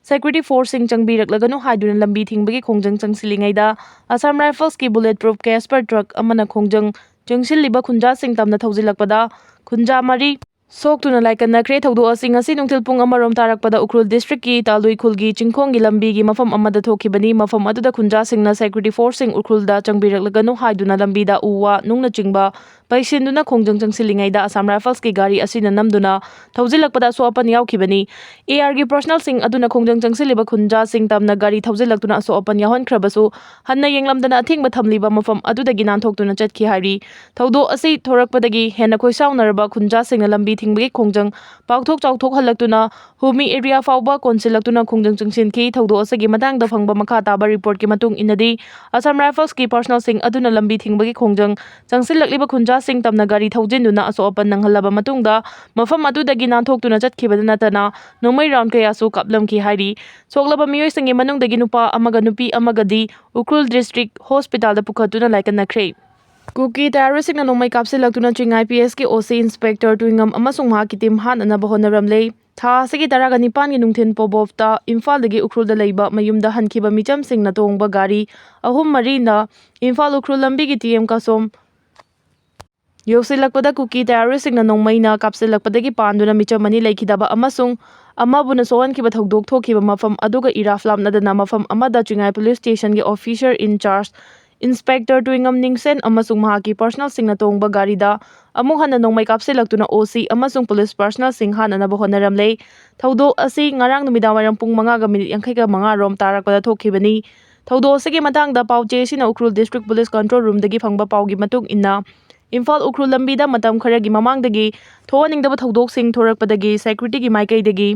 security force ꯁꯤꯡ ꯆꯪꯕꯤꯔꯛꯂꯒꯅꯨ ꯍꯥꯏꯗꯨꯅ ꯂꯝꯕꯤ ꯊꯤꯡꯕꯒꯤ ꯈꯣꯡꯖꯪ ꯆꯪꯁꯤꯜꯂꯤꯉꯩꯗ, Assam Rifles ꯀꯤ bullet proof Casper truck ꯑꯃꯅ ꯈꯣꯡꯖꯪ ꯆꯪꯁꯤꯜꯂꯤꯕ ꯈꯨꯟꯖꯥꯁꯤꯡ ꯇꯝꯅ ꯊꯧꯖꯤꯜꯂꯛꯄꯗ, ꯈꯨꯟꯖꯥ ꯃꯔꯤ ꯁꯣꯛꯇꯨꯅ ꯂꯥꯏꯀꯠꯅꯈ꯭ꯔꯦ꯫ ꯊꯧꯗꯣꯛ ꯑꯁꯤ ꯉꯁꯤ ꯅꯨꯡꯊꯤꯜ ꯄꯨꯡ ꯑꯃꯔꯣꯝ ꯇꯥꯔꯛꯄꯗ ꯎꯈ꯭ꯔꯨꯜ district ꯀꯤ ꯇꯥꯂꯨꯏ ꯈꯨꯜꯒꯤ ꯆꯤꯡꯈꯣꯡꯒꯤ ꯂꯝꯕꯤꯒꯤ ꯃꯐꯝ ꯑꯃꯗ ꯊꯣꯛꯈꯤꯕꯅꯤ꯫ ꯃꯐꯝ ꯑꯗꯨꯗ ꯈꯨꯟꯖꯥꯁꯤꯡꯅ security force ꯁꯤꯡ ꯎꯈ꯭ꯔꯨꯜꯗ ꯆꯪꯕꯤꯔꯛꯂꯒꯅꯨ ꯍꯥꯏꯗꯨꯅ ꯂꯝꯕꯤꯗ ꯎ ꯋꯥ, ꯅꯨꯡꯅꯆꯤꯡꯕ ꯄꯩꯁꯤꯟꯗꯨꯅ ꯈꯣꯡꯖꯪ ꯆꯪꯁꯤꯜꯂꯤꯉꯩꯗ Assam Rifles ꯀꯤ ꯒꯥꯔꯤ ꯑꯁꯤꯅ ꯅꯝꯗꯨꯅ ꯊꯧꯖꯤꯜꯂꯛꯄꯗ ꯑꯁꯣꯛ ꯑꯄꯟ ꯌꯥꯎꯈꯤꯕꯅꯤ꯫ A R ꯒꯤ personnel ꯁꯤꯡ ꯑꯗꯨꯅ ꯈꯣꯡꯖꯪ ꯆꯪꯁꯤꯜꯂꯤꯕ ꯈꯨꯟꯖꯥꯁꯤꯡ ꯇꯝꯅ ꯒꯥꯔꯤ ꯊꯧꯖꯤꯜꯂꯛꯇꯨꯅ ꯑꯁꯣꯛ ꯑꯄꯟ ꯌꯥꯎꯍꯟꯈ꯭ꯔꯕꯁꯨ, ꯍꯟꯅ ꯌꯦꯡꯂꯝꯗꯅ ꯑꯊꯤꯡꯕ ꯊꯝꯂꯤꯕ ꯃꯐꯝ ꯑꯗꯨꯗꯒꯤ ꯅꯥꯟꯊꯣꯛꯇꯨꯅ ꯆꯠꯈꯤ ꯍꯥꯏꯔꯤ꯫ ꯊꯧꯗꯣꯛ ꯑꯁꯤ ꯊꯣꯔꯛꯄꯗꯒꯤ ꯍꯦꯟꯅ ꯈꯣꯏꯁꯥꯎꯅꯔꯕ ꯈꯨꯟꯖꯥꯁꯤꯡꯅ ꯂꯝꯕꯤ ꯊꯤꯡꯕꯒꯤ ꯈꯣꯡꯖꯪ ꯄꯥꯛꯊꯣꯛ ꯆꯥꯎꯊꯣꯛꯍꯜꯂꯛꯇꯨꯅ ꯍꯨꯃꯤ area ꯐꯥꯎꯕ ꯀꯣꯟꯁꯤꯜꯂꯛꯇꯨꯅ ꯈꯣꯡꯖꯪ ꯆꯪꯁꯤꯟꯈꯤ꯫ ꯊꯧꯗꯣꯛ ꯑꯁꯤꯒꯤ ꯃꯇꯥꯡꯗ ꯐꯪꯕ ꯃꯈꯥ ꯇꯥꯕ report ꯀꯤ ꯃꯇꯨꯡ ꯏꯟꯅꯗꯤ, Assam Rifles ꯀꯤ personnel ꯁꯤꯡ ꯑꯗꯨꯅ ꯂꯝꯕꯤ ꯊꯤꯡꯕꯒꯤ ꯈꯣꯡꯖꯪ ꯆꯪꯁꯤꯜꯂꯛꯂꯤꯕ ꯈꯨꯟꯖꯥꯁꯤꯡ ꯇꯝꯅ ꯒꯥꯔꯤ ꯊꯧꯖꯤꯟꯗꯨꯅ ꯑꯁꯣꯛ ꯑꯄꯟ ꯅꯪꯍꯜꯂꯕ ꯃꯇꯨꯡꯗ, ꯃꯐꯝ ꯑꯗꯨꯗꯒꯤ ꯅꯥꯟꯊꯣꯛꯇꯨꯅ ꯆꯠꯈꯤꯕꯗ ꯅꯠꯇꯅ ꯅꯣꯡꯃꯩ round ꯀꯌꯥꯁꯨ ꯀꯥꯞꯂꯝꯈꯤ ꯍꯥꯏꯔꯤ꯫ ꯁꯣꯛꯂꯕ ꯃꯤꯑꯣꯏꯁꯤꯡꯒꯤ ꯃꯅꯨꯡꯗꯒꯤ ꯅꯨꯄꯥ ꯑꯃꯒ ꯅꯨꯄꯤ ꯑꯃꯒꯗꯤ ꯎꯈ꯭ꯔꯨꯜ district hospital ꯗ ꯄꯨꯈꯠꯇꯨꯅ ꯂꯥꯏꯀꯠꯅꯈ꯭ꯔꯦ꯫ ꯀꯨꯀꯤ terrorist ꯁꯤꯡꯅ ꯅꯣꯡꯃꯩ ꯀꯥꯞꯁꯤꯜꯂꯛꯇꯨꯅ ꯆꯤꯡ I P S ꯀꯤ O C inspector ꯇꯨꯏꯉꯝ ꯑꯃꯁꯨꯡ ꯃꯍꯥꯛꯀꯤ team ꯍꯥꯠꯅꯅꯕ ꯍꯣꯠꯅꯔꯝꯂꯦ꯫ ꯊꯥ ꯑꯁꯤꯒꯤ ꯇꯔꯥꯒ ꯅꯤꯄꯥꯟꯒꯤ ꯅꯨꯡꯊꯤꯜ ꯄꯣꯕꯣꯞꯇ ꯏꯝꯐꯥꯜꯗꯒꯤ ꯎꯈ꯭ꯔꯨꯜꯗ ꯂꯩꯕ ꯃꯌꯨꯝꯗ ꯍꯟꯈꯤꯕ ꯃꯤꯆꯝꯁꯤꯡꯅ ꯇꯣꯡꯕ ꯒꯥꯔꯤ ꯑꯍꯨꯝ ꯃꯔꯤꯅ ꯏꯝꯐꯥꯜ ꯎꯈ꯭ꯔꯨꯜ ꯂꯝꯕꯤꯒꯤ ꯇꯤ ꯑꯦꯝ ꯀꯥꯁꯣꯝ ꯌꯧꯁꯤꯜꯂꯛꯄꯗ ꯀꯨꯀꯤ ꯇꯦꯔꯣꯔꯤꯁꯁꯤꯡꯅ ꯅꯣꯡꯃꯩꯅ ꯀꯥꯞꯁꯤꯜꯂꯛꯄꯗꯒꯤ ꯄꯥꯟꯗꯨꯅ ꯃꯤꯆꯝ ꯑꯅꯤ ꯂꯩꯈꯤꯗꯕ ꯑꯃꯁꯨꯡ ꯑꯃꯕꯨꯅ ꯁꯣꯛꯍꯟꯈꯤꯕ ꯊꯧꯗꯣꯛ ꯊꯣꯛꯈꯤꯕ ꯃꯐꯝ ꯑꯗꯨꯒ ꯏꯔꯥꯞ ꯂꯥꯞꯅꯗꯅ ꯃꯐꯝ ꯑꯃꯗ ꯆꯤꯡꯉꯥꯏ ꯄꯨꯂꯤꯁ ꯁ꯭ꯇꯦꯁꯟꯒꯤ ꯑꯣꯐꯤꯁꯔ ꯏꯟ ꯆꯥꯔꯖ ꯏꯟꯁꯄꯦꯛꯇꯔ ꯇꯨꯏꯉꯝ ꯅꯤꯡꯁꯦꯟ ꯑꯃꯁꯨꯡ ꯃꯍꯥꯛꯀꯤ ꯄꯔꯁꯅꯦꯜꯁꯤꯡꯅ ꯇꯣꯡꯕ ꯒꯥꯔꯤꯗ ꯑꯃꯨꯛ ꯍꯟꯅ ꯅꯣꯡꯃꯩ ꯀꯥꯞꯁꯤꯜꯂꯛꯇꯨꯅ ꯑꯣ ꯁꯤ ꯑꯃꯁꯨꯡ ꯄꯨꯂꯤꯁ ꯄꯔꯁꯅꯦꯜꯁꯤꯡ ꯍꯥꯠꯅꯅꯕ ꯍꯣꯠꯅꯔꯝꯂꯦ꯫ ꯊꯧꯗꯣꯛ ꯑꯁꯤ ꯉꯔꯥꯡ ꯅꯨꯃꯤꯗꯥꯡꯋꯥꯏꯔꯝ ꯄꯨꯡ ꯃꯉꯥꯒ ꯃꯤꯅꯤꯠ ꯌꯥꯡꯈꯩꯒ ꯃꯉꯥ ꯔꯣꯝ ꯇꯥꯔꯛꯄꯗ ꯊꯣꯛꯈꯤꯕꯅꯤ꯫ ꯊꯧꯗꯣꯛ ꯑꯁꯤꯒꯤ ꯃꯇꯥꯡꯗ ꯄꯥꯎ ꯆꯦ ꯑꯁꯤꯅ ꯎꯈ꯭ꯔꯨꯜ ꯗꯤꯁꯇ꯭ꯔꯤꯛ ꯄꯨꯂꯤꯁ ꯀꯟꯇ꯭ꯔꯣꯜ ꯔꯨꯝꯗꯒꯤ ꯐꯪꯕ ꯄꯥꯎꯒꯤ ꯃꯇꯨꯡ ꯏꯟꯅ, ꯏꯝꯐꯥꯜ ꯎꯈ꯭ꯔꯨꯜ ꯂꯝꯕꯤꯗ ꯃꯇꯝ ꯈꯔꯒꯤ ꯃꯃꯥꯡꯗꯒꯤ ꯊꯣꯛꯍꯟꯅꯤꯡꯗꯕ ꯊꯧꯗꯣꯛꯁꯤꯡ ꯊꯣꯔꯛꯄꯗꯒꯤ ꯁꯦꯀ꯭ꯌꯨꯔꯤꯇꯤꯒꯤ ꯃꯥꯏꯀꯩꯗꯒꯤ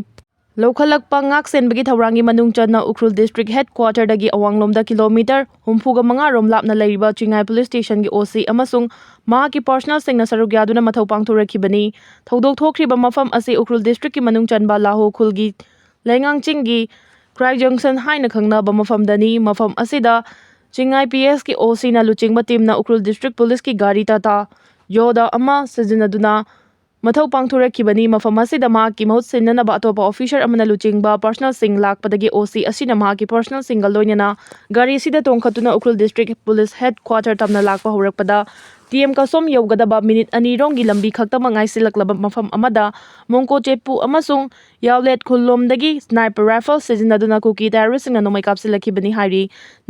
ꯂꯧꯈꯠꯂꯛꯄ ꯉꯥꯛ ꯁꯦꯟꯕꯒꯤ ꯊꯧꯔꯥꯡꯒꯤ ꯃꯅꯨꯡ ꯆꯟꯅ ꯎꯈ꯭ꯔꯨꯜ ꯗꯤꯁꯇ꯭ꯔꯤꯛ ꯍꯦꯗ ꯀ꯭ꯋꯥꯇꯔꯗꯒꯤ ꯑꯋꯥꯡꯂꯣꯝꯗ ꯀꯤꯂꯣꯃꯤꯇꯔ ꯍꯨꯝꯐꯨꯒ ꯃꯉꯥ ꯔꯣꯝ ꯂꯥꯞꯅ ꯂꯩꯔꯤꯕ ꯆꯤꯡꯉꯥꯏ ꯄꯨꯂꯤꯁ ꯁ꯭ꯇꯦꯁꯟꯒꯤ ꯑꯣ ꯁꯤ ꯑꯃꯁꯨꯡ ꯃꯍꯥꯛꯀꯤ ꯄꯔꯁꯅꯦꯜꯁꯤꯡꯅ ꯁꯔꯨꯛ ꯌꯥꯗꯨꯅ ꯃꯊꯧ ꯄꯥꯡꯊꯣꯔꯛꯈꯤꯕꯅꯤ꯫ ꯊꯧꯗꯣꯛ ꯊꯣꯛꯈ꯭ꯔꯤꯕ ꯃꯐꯝ ꯑꯁꯤ ꯎꯈ꯭ꯔꯨꯜ ꯗꯤꯁꯇ꯭ꯔꯤꯛꯀꯤ ꯃꯅꯨꯡ ꯆꯟꯕ ꯂꯥꯍꯣ ꯈꯨꯜꯒꯤ ꯂꯩꯉꯥꯡ ꯆꯤꯡꯒꯤ ꯀ꯭ꯔꯥꯏ ꯖꯪꯁꯟ ꯍꯥꯏꯅ ꯈꯪꯅꯕ ꯃꯐꯝꯗꯅꯤ꯫ ꯃꯐꯝ ꯑꯁꯤꯗ ꯆꯤꯡꯉꯥꯏ ꯄꯤ ꯑꯦꯁꯀꯤ ꯑꯣ ꯁꯤꯅ ꯂꯨꯆꯤꯡꯕ ꯇꯤꯝꯅ ꯎꯈ꯭ꯔꯨꯜ ꯗꯤꯁꯇ꯭ꯔꯤꯛ ꯄꯨꯂꯤꯁꯀꯤ ꯒꯥꯔꯤ ꯇꯥꯇꯥ ꯌꯣꯗꯥ ꯑꯃ ꯁꯤꯖꯤꯟꯅꯗꯨꯅ ꯃꯊꯧ ꯄꯥꯡꯊꯣꯔꯛꯈꯤꯕꯅꯤ꯫ ꯃꯐꯝ ꯑꯁꯤꯗ ꯃꯍꯥꯛꯀꯤ ꯃꯍꯨꯠ ꯁꯤꯟꯅꯅꯕ ꯑꯇꯣꯞꯄ ꯑꯣꯐꯤꯁꯔ ꯑꯃꯅ ꯂꯨꯆꯤꯡꯕ ꯄꯔꯁꯅꯦꯜꯁꯤꯡ ꯂꯥꯛꯄꯗꯒꯤ ꯑꯣ ꯁꯤ ꯑꯁꯤꯅ ꯃꯍꯥꯛꯀꯤ ꯄꯔꯁꯅꯦꯜꯁꯤꯡꯒ ꯂꯣꯏꯅꯅ ꯒꯥꯔꯤ ꯑꯁꯤꯗ ꯇꯣꯡꯈꯠꯇꯨꯅ Ukhrul district police head quarter ꯇꯝꯅ ꯂꯥꯛꯄ ꯍꯧꯔꯛꯄꯗ ꯇꯤ ꯑꯦꯝ ꯀꯥꯁꯣꯝ ꯌꯧꯒꯗꯕ ꯃꯤꯅꯤꯠ ꯑꯅꯤꯔꯣꯝꯒꯤ ꯂꯝꯕꯤ ꯈꯛꯇꯃꯛ ꯉꯥꯏꯁꯤꯜꯂꯛꯂꯕ ꯃꯐꯝ ꯑꯃꯗ ꯃꯣꯡꯀꯣ ꯆꯦꯄꯨ ꯑꯃꯁꯨꯡ ꯌꯥꯎꯂꯦꯠ ꯈꯨꯜꯂꯣꯝꯗꯒꯤ ꯁ꯭ꯅꯥꯏꯄꯔ ꯔꯥꯏꯐꯜ ꯁꯤꯖꯤꯟꯅꯗꯨꯅ ꯀꯨꯀꯤ ꯇꯦꯔꯣꯔꯤꯁꯁꯤꯡꯅ ꯅꯣꯡꯃꯩ ꯀꯥꯞꯁꯤꯜꯂꯛꯈꯤꯕꯅꯤ ꯍꯥꯏꯔꯤ꯫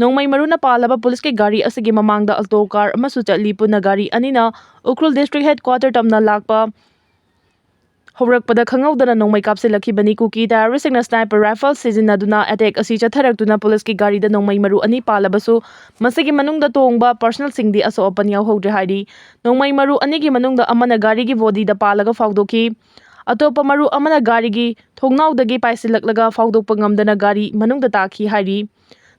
ꯅꯣꯡꯃꯩ ꯃꯔꯨꯅ ꯄꯥꯜꯂꯕ ꯄꯨꯂꯤꯁꯀꯤ ꯒꯥꯔꯤ ꯑꯁꯤꯒꯤ ꯃꯃꯥꯡꯗ ꯑꯜꯇꯣ ꯀꯥꯔ ꯑꯃꯁꯨ ꯆꯠꯂꯤ꯫ ꯄꯨꯟꯅ ꯒꯥꯔꯤ ꯑꯅꯤꯅ ꯎꯈ꯭ꯔꯨꯜ ꯗꯤꯁꯇ꯭ꯔꯤꯛ ꯍꯦꯗ ꯀ꯭ꯋꯥꯇꯔ ꯇꯝꯅ ꯂꯥꯛꯄ ꯍꯧꯔꯛꯄꯗ ꯈꯪꯍꯧꯗꯅ ꯅꯣꯡꯃꯩ ꯀꯥꯞꯁꯤꯜꯂꯛꯈꯤꯕꯅꯤ꯫ ꯀꯨꯀꯤ ꯇꯦꯔꯣꯔꯤꯁꯁꯤꯡꯅ ꯁ꯭ꯅꯥꯏꯄꯔ ꯔꯥꯏꯐꯜ ꯁꯤꯖꯤꯟꯅꯗꯨꯅ ꯑꯦꯇꯦꯛ ꯑꯁꯤ ꯆꯠꯊꯔꯛꯇꯨꯅ ꯄꯨꯂꯤꯁꯀꯤ ꯒꯥꯔꯤꯗ ꯅꯣꯡꯃꯩ ꯃꯔꯨ ꯑꯅꯤ ꯄꯥꯜꯂꯕꯁꯨ ꯃꯁꯤꯒꯤ ꯃꯅꯨꯡꯗ ꯇꯣꯡꯕ ꯄꯔꯁꯅꯦꯜꯁꯤꯡꯗꯤ ꯑꯁꯣꯛ ꯑꯄꯟ ꯌꯥꯎꯍꯧꯗ꯭ꯔꯦ ꯍꯥꯏꯔꯤ꯫ ꯅꯣꯡꯃꯩ ꯃꯔꯨ ꯑꯅꯤꯒꯤ ꯃꯅꯨꯡꯗ ꯑꯃꯅ ꯒꯥꯔꯤꯒꯤ ꯕꯣꯗꯤꯗ ꯄꯥꯜꯂꯒ ꯐꯥꯎꯗꯣꯛꯈꯤ꯫ ꯑꯇꯣꯞꯄ ꯃꯔꯨ ꯑꯃꯅ ꯒꯥꯔꯤꯒꯤ ꯊꯣꯡꯅꯥꯎꯗꯒꯤ ꯄꯥꯏꯁꯤꯜꯂꯛꯂꯒ ꯐꯥꯎꯗꯣꯛꯄ ꯉꯝꯗꯅ ꯒꯥꯔꯤ ꯃꯅꯨꯡꯗ ꯇꯥꯈꯤ ꯍꯥꯏꯔꯤ꯫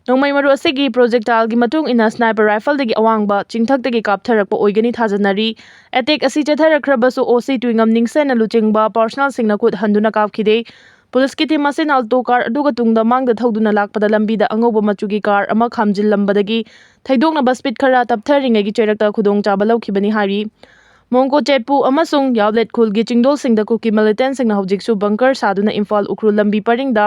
ꯅꯣꯡꯃꯩ ꯃꯔꯨ ꯑꯁꯤꯒꯤ ꯄ꯭ꯔꯣꯖꯦꯛꯇꯥꯏꯜꯒꯤ ꯃꯇꯨꯡ ꯏꯟꯅ ꯁ꯭ꯅꯥꯏꯄꯔ ꯔꯥꯏꯐꯜꯗꯒꯤ ꯑꯋꯥꯡꯕ ꯆꯤꯡꯊꯛꯇꯒꯤ ꯀꯥꯞꯊꯔꯛꯄ ꯑꯣꯏꯒꯅꯤ ꯊꯥꯖꯅꯔꯤ꯫ ꯑꯦꯇꯦꯛ ꯑꯁꯤ ꯆꯠꯊꯔꯛꯈ꯭ꯔꯕꯁꯨ ꯑꯣ ꯁꯤ ꯇꯨꯏꯉꯝ ꯅꯤꯡꯁꯦꯟꯅ ꯂꯨꯆꯤꯡꯕ ꯄꯔꯁꯅꯦꯜꯁꯤꯡꯅ ꯈꯨꯠ ꯍꯟꯗꯨꯅ ꯀꯥꯞꯈꯤꯗꯦ꯫ ꯄꯨꯂꯤꯁꯀꯤ ꯇꯤꯝ ꯑꯁꯤꯅ ꯑꯜꯇꯣ ꯀꯥꯔ ꯑꯗꯨꯒ ꯇꯨꯡꯗ ꯃꯥꯡꯗ ꯊꯧꯗꯨꯅ ꯂꯥꯛꯄꯗ ꯂꯝꯕꯤꯗ ꯑꯉꯧꯕ ꯃꯆꯨꯒꯤ ꯀꯥꯔ ꯑꯃ ꯈꯥꯝꯖꯤꯜꯂꯝꯕꯗꯒꯤ ꯊꯩꯗꯣꯛꯅꯕ ꯁ꯭ꯄꯤꯗ ꯈꯔ ꯇꯞꯊꯔꯤꯉꯩꯒꯤ ꯆꯩꯔꯛꯇ ꯈꯨꯗꯣꯡꯆꯥꯕ ꯂꯧꯈꯤꯕꯅꯤ ꯍꯥꯏꯔꯤ꯫ ꯃꯣꯡꯀꯣ ꯆꯦꯠꯄꯨ ꯑꯃꯁꯨꯡ ꯌꯥꯎꯂꯦꯠ ꯈꯨꯜꯒꯤ ꯆꯤꯡꯗꯣꯜꯁꯤꯡꯗ ꯀꯨꯀꯤ ꯃꯤꯂꯤꯇꯦꯟꯁꯤꯡꯅ ꯍꯧꯖꯤꯛꯁꯨ ꯕꯪꯀꯔ ꯁꯥꯗꯨꯅ ꯏꯝꯐꯥꯜ ꯎꯈ꯭ꯔꯨꯜ ꯂꯝꯕꯤ ꯄꯔꯤꯡꯗ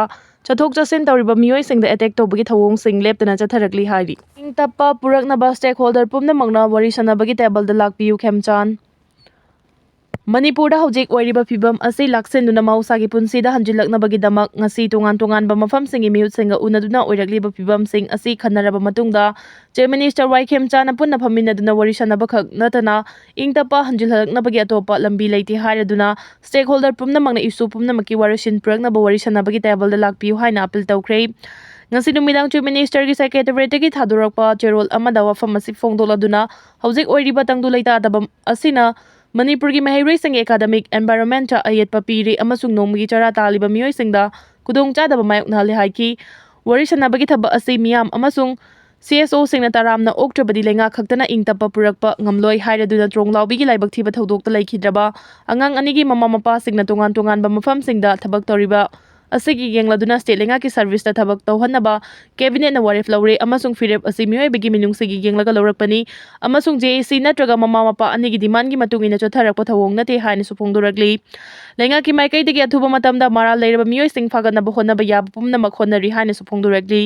ꯆꯠꯊꯣꯛ ꯆꯠꯁꯤꯟ ꯇꯧꯔꯤꯕ ꯃꯤꯑꯣꯏꯁꯤꯡꯗ ꯑꯦꯇꯦꯛ ꯇꯧꯕꯒꯤ ꯊꯧꯑꯣꯡꯁꯤꯡ ꯂꯦꯞꯇꯅ ꯆꯠꯊꯔꯛꯂꯤ ꯍꯥꯏꯔꯤ꯫ ꯏꯪ ꯇꯞꯄ ꯄꯨꯔꯛꯅꯕ ꯁ꯭ꯇꯦꯛ ꯍꯣꯜꯗꯔ ꯄꯨꯝꯅꯃꯛꯅ ꯋꯥꯔꯤ ꯁꯥꯟꯅꯕꯒꯤ ꯇꯦꯕꯜꯗ ꯂꯥꯛꯄꯤꯌꯨ ꯈꯦꯝꯆꯥꯟ꯫ ꯃꯅꯤꯄꯨꯔꯗ ꯍꯧꯖꯤꯛ ꯑꯣꯏꯔꯤꯕ ꯐꯤꯕꯝ ꯑꯁꯤ ꯂꯥꯛꯁꯤꯟꯗꯨꯅ ꯃꯍꯧꯁꯥꯒꯤ ꯄꯨꯟꯁꯤꯗ ꯍꯟꯖꯤꯜꯂꯛꯅꯕꯒꯤꯗꯃꯛ ꯉꯁꯤ ꯇꯣꯉꯥꯟ ꯇꯣꯉꯥꯟꯕ ꯃꯐꯝꯁꯤꯡꯒꯤ ꯃꯤꯍꯨꯠꯁꯤꯡꯒ ꯎꯅꯗꯨꯅ ꯑꯣꯏꯔꯛꯂꯤꯕ ꯐꯤꯕꯝꯁꯤꯡ ꯑꯁꯤ ꯈꯟꯅꯔꯕ ꯃꯇꯨꯡꯗ, ꯆꯤꯐ ꯃꯤꯅꯤꯁꯇꯔ ꯋꯥꯏ ꯈꯦꯝꯆꯥꯅ ꯄꯨꯟꯅ ꯐꯝꯃꯤꯟꯅꯗꯨꯅ ꯋꯥꯔꯤ ꯁꯥꯟꯅꯕꯈꯛ ꯅꯠꯇꯅ, ꯏꯪ ꯇꯞꯄ ꯍꯟꯖꯤꯜꯍꯜꯂꯛꯅꯕꯒꯤ ꯑꯇꯣꯞꯄ ꯂꯝꯕꯤ ꯂꯩꯇꯦ ꯍꯥꯏꯔꯗꯨꯅ, ꯁ꯭ꯇꯦꯛ ꯍꯣꯜꯗꯔ ꯄꯨꯝꯅꯃꯛꯅ ꯏꯁꯨ ꯄꯨꯝꯅꯃꯛꯀꯤ ꯋꯥꯔꯣꯏꯁꯤꯟ ꯄꯨꯔꯛꯅꯕ ꯋꯥꯔꯤ ꯁꯥꯟꯅꯕꯒꯤ ꯇꯦꯕꯜꯗ ꯂꯥꯛꯄꯤꯌꯨ ꯍꯥꯏꯅ ꯑꯄꯤꯜ ꯇꯧꯈ꯭ꯔꯦ꯫ ꯉꯁꯤ ꯅꯨꯃꯤꯗꯥꯡ ꯆꯤꯐ ꯃꯤꯅꯤꯁꯇꯔꯒꯤ ꯁꯦꯀ꯭ꯔꯦꯇꯔꯤꯌꯦꯠꯇꯒꯤ ꯊꯥꯗꯣꯔꯛꯄ ꯆꯦꯔꯣꯜ ꯑꯃꯗ ꯋꯥꯐꯝ ꯑꯁꯤ ꯐꯣꯡꯗꯣꯛꯂꯗꯨꯅ, ꯍꯧꯖꯤꯛ ꯑꯣꯏꯔꯤꯕ ꯇꯪꯗꯨ ꯂꯩꯇꯥꯗꯕ ꯑꯁꯤꯅ ꯃꯅꯤꯄꯨꯔꯒꯤ ꯃꯍꯩꯔꯣꯏꯁꯤꯡꯒꯤ ꯑꯦꯀꯥꯗꯃꯤꯛ ꯑꯦꯟꯚꯥꯏꯔꯣꯟꯃꯦꯟꯇ ꯑꯌꯦꯠꯄ ꯄꯤꯔꯤ ꯑꯃꯁꯨꯡ ꯅꯣꯡꯃꯒꯤ ꯆꯔꯥ ꯇꯥꯜꯂꯤꯕ ꯃꯤꯑꯣꯏꯁꯤꯡꯗ ꯈꯨꯗꯣꯡꯆꯥꯗꯕ ꯃꯥꯌꯣꯛꯅꯍꯜꯂꯦ ꯍꯥꯏꯈꯤ꯫ ꯋꯥꯔꯤ ꯁꯥꯟꯅꯕꯒꯤ ꯊꯕꯛ ꯑꯁꯤ ꯃꯤꯌꯥꯝ ꯑꯃꯁꯨꯡ ꯁꯤ ꯑꯦꯁ ꯑꯣꯁꯤꯡꯅ ꯇꯔꯥꯝꯅ ꯑꯣꯛꯇ꯭ꯔꯕꯗꯤ ꯂꯩꯉꯥꯛ ꯈꯛꯇꯅ ꯏꯪ ꯇꯞꯄ ꯄꯨꯔꯛꯄ ꯉꯝꯂꯣꯏ ꯍꯥꯏꯔꯗꯨꯅ ꯇ꯭ꯔꯣꯡ ꯂꯥꯎꯕꯤꯒꯤ ꯂꯥꯏꯕꯛ ꯊꯤꯕ ꯊꯧꯗꯣꯛꯇ ꯂꯩꯈꯤꯗ꯭ꯔꯕ ꯑꯉꯥꯡ ꯑꯅꯤꯒꯤ ꯃꯃꯥ ꯃꯄꯥꯁꯤꯡꯅ ꯇꯣꯉꯥꯟ ꯇꯣꯉꯥꯟꯕ ꯃꯐꯝꯁꯤꯡꯗ ꯊꯕꯛ ꯇꯧꯔꯤꯕ ꯑꯁꯤꯒꯤ ꯌꯦꯡꯂꯗꯨꯅ ꯁ꯭ꯇꯦꯠ ꯂꯩꯉꯥꯛꯀꯤ ꯁꯔꯚꯤꯁꯇ ꯊꯕꯛ ꯇꯧꯍꯟꯅꯕ ꯀꯦꯕꯤꯅꯦꯠꯅ ꯋꯥꯔꯦꯞ ꯂꯧꯔꯦ ꯑꯃꯁꯨꯡ ꯐꯤꯔꯦꯞ ꯑꯁꯤ ꯃꯤꯑꯣꯏꯕꯒꯤ ꯃꯤꯅꯨꯡꯁꯤꯒꯤ ꯌꯦꯡꯂꯒ ꯂꯧꯔꯛꯄꯅꯤ ꯑꯃꯁꯨꯡ ꯖꯦ ꯑꯦ ꯁꯤ ꯅꯠꯇ꯭ꯔꯒ ꯃꯃꯥ ꯃꯄꯥ ꯑꯅꯤꯒꯤ ꯗꯤꯃꯥꯟꯒꯤ ꯃꯇꯨꯡ ꯏꯟꯅ ꯆꯠꯊꯔꯛꯄ ꯊꯧꯑꯣꯡ ꯅꯠꯇꯦ ꯍꯥꯏꯅꯁꯨ ꯐꯣꯡꯗꯣꯔꯛꯂꯤ꯫ ꯂꯩꯉꯥꯛꯀꯤ ꯃꯥꯏꯀꯩꯗꯒꯤ ꯑꯊꯨꯕ ꯃꯇꯝꯗ ꯃꯔꯥꯜ ꯂꯩꯔꯕ ꯃꯤꯑꯣꯏꯁꯤꯡ ꯐꯥꯒꯠꯅꯕ ꯍꯣꯠꯅꯕ ꯌꯥꯕ ꯄꯨꯝꯅꯃꯛ ꯍꯣꯠꯅꯔꯤ ꯍꯥꯏꯅꯁꯨ ꯐꯣꯡꯗꯣꯔꯛꯂꯤ꯫